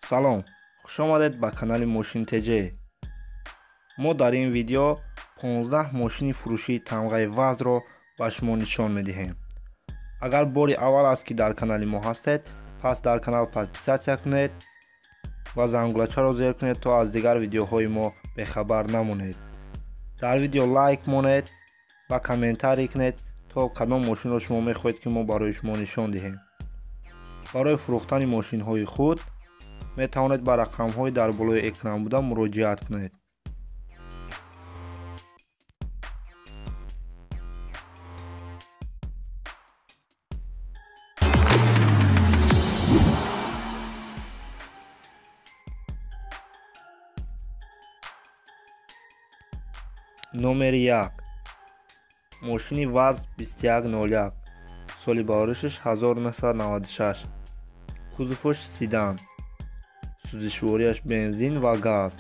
Салом, хуш омадед ба канали Мошин ТЖ. Мо дар ин видео 15 мошини фурӯшии тамғаи ВАЗ-ро ба шумо нишон медиҳем. Агар бори аввал аст, ки дар канали мо ҳастед, пас дар канал подписаться кунед ва зангулачаро зер кунед, то аз дигар видеоҳои мо бехабар намонед. Дар видео лайк монед ва комментарий кунед, то кадом мошинро шумо мехоҳед, ки мо барои шумо нишон диҳем. Барои фурӯхтани мошинҳои худ метавонед ба рақамҳои дар болои экран буда муроҷиат кунед. Номери 1. Мошини ВАЗ 2101, соли бароришаш 1996, кузоваш седан, сӯзишвориаш бензин ва газ,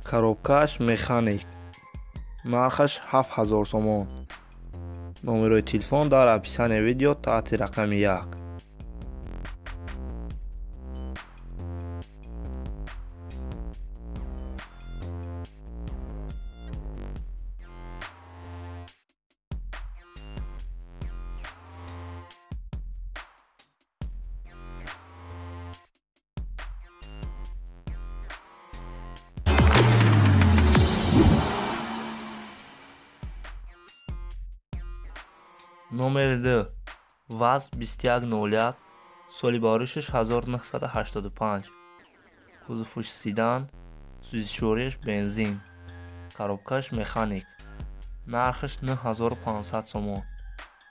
коробкааш механик, нархаш 7000 сомон. Номерои телефон дар описанияи видео таҳти рақами 1. Номери 2. ВАЗ 2101, соли бароришаш 1985, кузоваш седан, сӯзишвориаш бензин, коробкааш механик, нархаш 9500 сомон.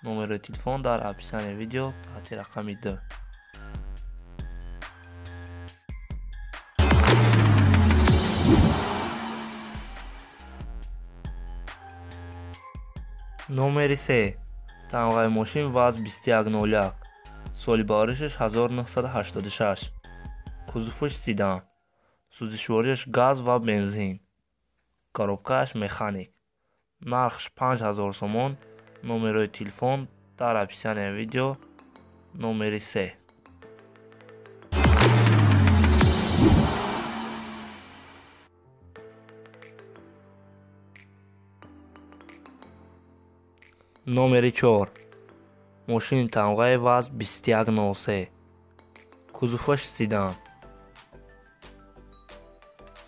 Номери телефон дар описанияи видео таҳти рақами 2. Номери 3. Тамғаи мошин ВАЗ 2101, соли бароришаш 1986, кузоваш седан, сӯзишвориаш газ ва бензин, коробкааш механик, нархш 5000 сомон. Номерои телефон дар описанияи видео. Номери 3. Номери 4. Мошини тамғаи ВАЗ 2103, кузоваш седан,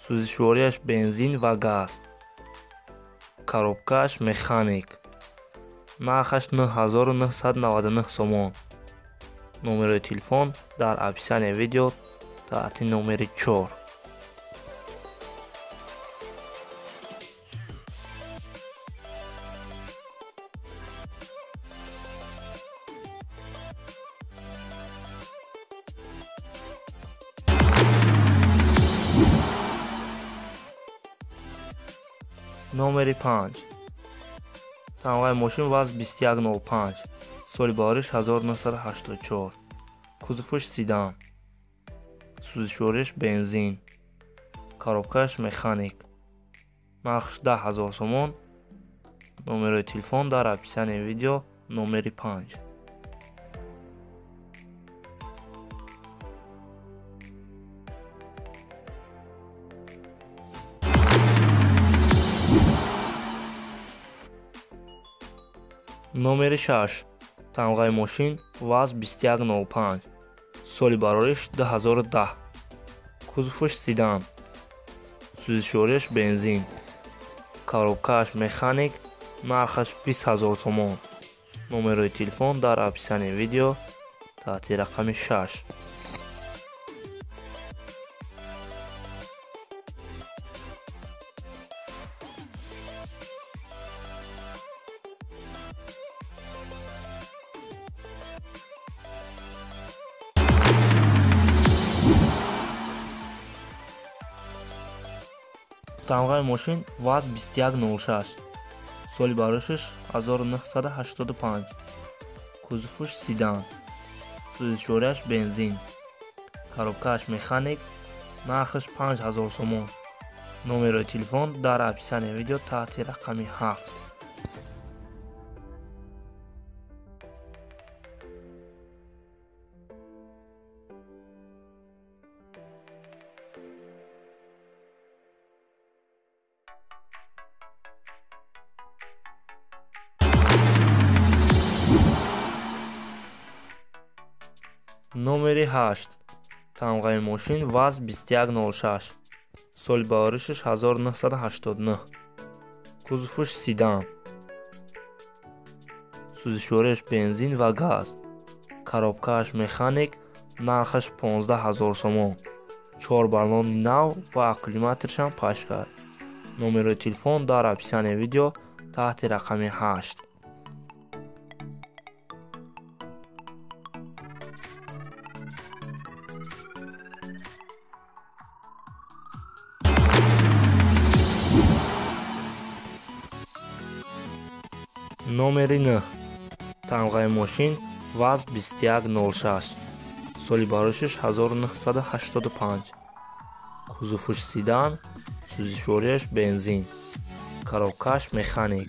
сӯзишвориаш бензин ва газ, коробкааш механик, нархаш 9999 сомон. Номерои телефон дар описанияи видео таҳти номери 4. Номери 5. Тамғаи мошин ВАЗ 2105, соли барориш 1984, кузоваш седан, сӯзишвориаш бензин, коробкааш механик, нархш 10000 сомон. Номерои телефон дар описанияи видео. Номери 5. Номери 6. Тамғаи мошин ВАЗ 2105, соли барориш 2010, кузоваш седан, сӯзишвориаш бензин, коробкааш механик, нархаш 20000 сомон. Номерои телефон дар описанияи видео таҳти рақами 6. Тамғаи мошин ВАЗ 2106, соли бароришаш 1985, кузоваш седан, сӯзишвориаш бензин, коробкааш механик, нархаш 5000 сомон. Номерои телефон дар описанияи видео таҳти рақами 7. Номери 8. Тамғаи мошин ВАЗ 2106. Соли бароришаш 1989. Кузоваш седан. Сӯзишвориаш бензин ва газ. Коробкааш механик, нархаш 15 000 сомон. 4 баллони нав ва аккумуляторшам пашкар. Номерои телефон дар описанияи видео таҳти рақами 8. Номери 9. Тамғаи мошин ВАЗ 2106. Соли бароришаш 1985. Кузоваш седан, сӯзишвориаш бензин. Коробкааш механик.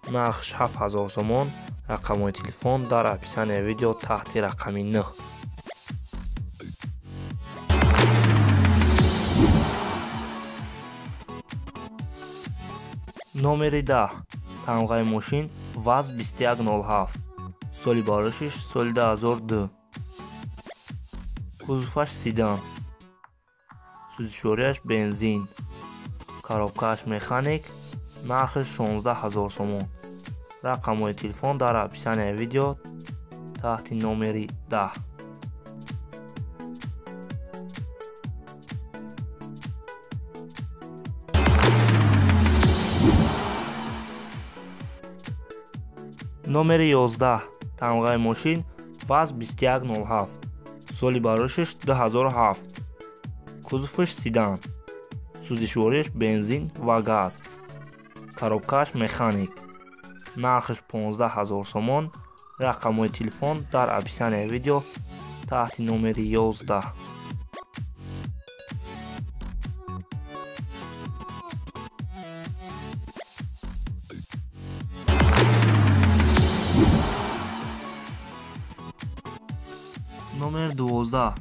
Нархаш 7000 сомон. Рақамҳои телефон дар описанияи видео таҳти рақами 9. Номери 10. Тамғаи мошин ВАЗ 2107. Соли бароришаш соли 2002. Кузоваш седан. Сӯзишвориаш бензин. Коробкааш механик, нархаш 16 000 сомон. Рақамҳои телефон дар описанияи видео таҳти номери 10. Номери 11. Тамғаи мошин ВАЗ 2107. Соли бароришаш 2007. Кузоваш седан. Сӯзишвориаш бензин ва газ. Коробкааш механик. Нархаш 15 000 сомон. Рақамҳои телефон дар описанияи видео таҳти номери 11. Номер 12.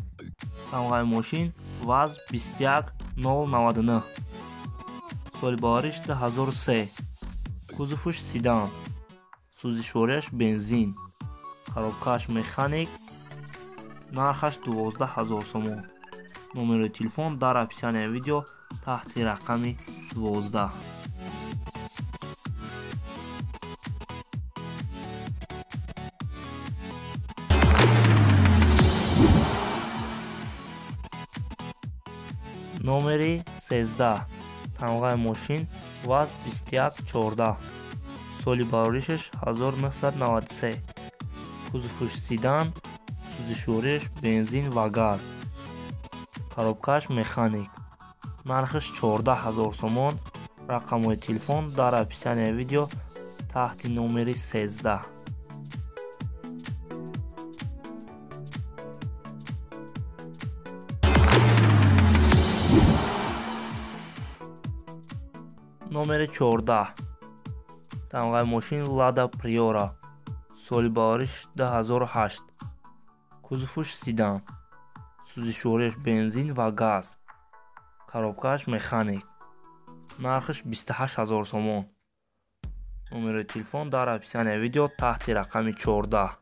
Тамғаи мошин ВАЗ 21099. Соли барориш 2003. Кузоваш седан. Сӯзишвориаш бензин. Коробкааш механик. Нархаш 12 000 сомон. Номери телефон дар описанияи видео таҳти рақами 12. Номери 13. Тамғаи мошин ВАЗ 2114. Соли бароришаш 1993. Кузоваш седан, сӯзишвориаш бензин ва газ. Коробкааш механик. Нархаш 14 000 сомон. Рақамҳои телефон дар описанияи видео таҳти номери 13. Номери 14. Тамғаи мошин Лада Приора. Соли барориш 2008. Кузоваш седан. Сӯзишвориаш бензин ва газ. Коробкааш механик. Нархаш 28 000 сомон. Номери телефон дар описанияи видео таҳти рақами 14.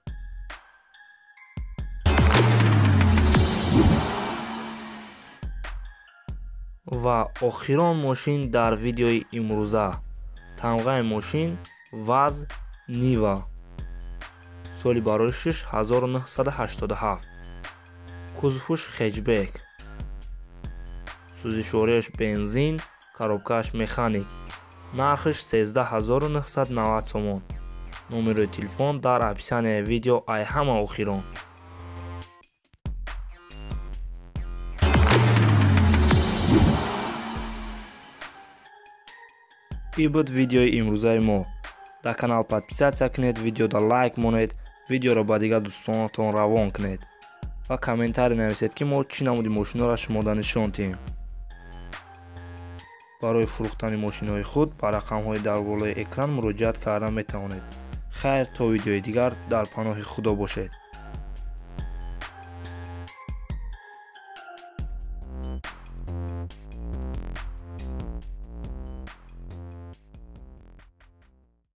Ва охирон мошин дар видеои имрӯза. Тамғаи мошин ВАЗ Нива. Соли бароришаш 1987. Кузоваш хэтчбек. Сӯзишвориаш бензин, коробкааш механик. Нархаш 13 990 сомон. Номери телефон дар описанияи видео ай ҳама охирон. Ин буд видеои имрӯзаи мо. Дар канал подписаться кунед, видеода лайк монед, видеоро ба дигар дӯстонатон равон кунед ва комментарий нависед, ки мо чӣ намуди мошинҳоро шумода нишон диҳем. Барои фурӯхтани мошинҳои худ ба рақамҳои дар болои экран муроҷиат карда метавонед. Хайр, то видеои дигар дар паноҳи Худо бошед.